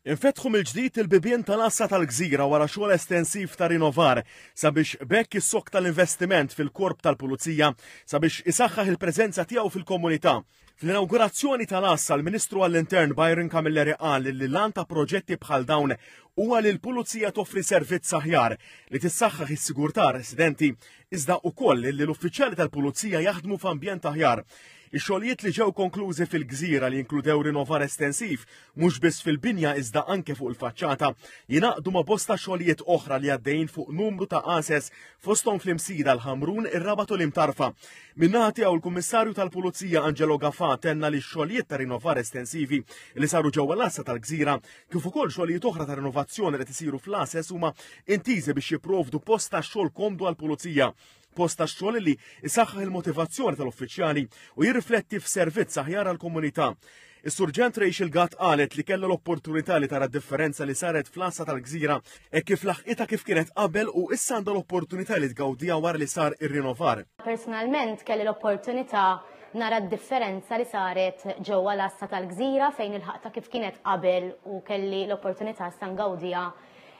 Infetħu mill-ġdid il-bibien tal-għassa tal-Gżira wara xogħol estensiv ta' rinovar sabiex b'hekk issokta l-investiment fil-Korp tal-Pulizija sabiex isaħħaħ il-preżenza tiegħu fil-komunità. Fl-inawgurazzjoni tal-għassa l-Ministru għall-Intern Byron Camilleri qal li l-għan ta' proġetti bħal dawn huwa li l-Pulizija toffri servizz aħjar li tissaħħaħ is-sigurtà residenti iżda wkoll li l-uffiċjali tal-Pulizija jaħdmu f'ambjent aħjar. Ix-xogħlijiet li ġew konklużi fil-gżira li inkludew rinovar estensiv mhux biss fil-binja iżda anke fuq il-faċċata, jingħaqdu ma' bosta xogħlijiet oħra li għaddejjin fuq numru ta' għases fosthom fl-Imsida, l-Ħamrun, ir-Rabat u l-Imtarfa. Min-naħa tiegħu l-Kummissarju tal-Pulizija Angelo Gafà tenna li x-xogħlijiet ta' rinovar estensivi li saru ġewwa l-għassa tal-gżira kif ukoll xogħlijiet oħra ta' rinovazzjoni li tisiru fl-għases huma intiżi biex jipprovdu post ta' xogħol komdu għall-pulizija post ta' xogħol li isaħħaħ il-motivazzjoni tal-uffiċjali u jirrifletti f'servizz aħjar għall-komunità. Is-Surġent Rachel Gatt qalet li kellha l-opportunità li tara differenza li saret fl-għassa tal-gżira e kif laħqitha kif kienet qabel u issa għandha l-opportunità li tgawdiha wara li sar ir-rinovar. Personalment kelli l-opportunità nara d-differenza li saret ġewwa l-għassa tal-gżira fejn il-ħaqta kif kienet qabel u kelli l-opportunità issa ngawdiha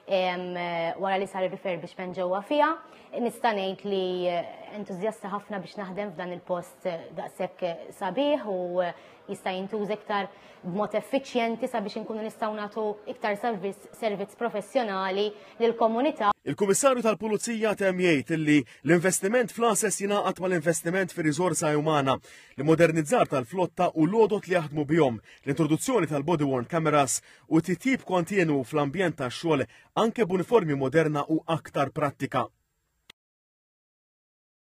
wara li sar ir-refurbishment ġewwa fiha. Nista' ngħid li entużjasta ħafna biex naħdem f'dan il-post daqshekk sabiħ u jista' jintuża iktar b'mod effiċjenti sabiex inkunu nistgħu nagħtu iktar servizz professjonali lill-komunità. Il-Kummissarju tal-Pulizija temm jgħid li l-investiment fl-għases jingħaqad mal-investiment fir-riżorsa umana, l-immodernizzar tal-flotta u l-għodod li jaħdmu bihom, l-introduzzjoni tal-body worn cameras u titjib kontinwu fl-ambjent tax-xogħol anke b'uniformi moderna u aktar prattika.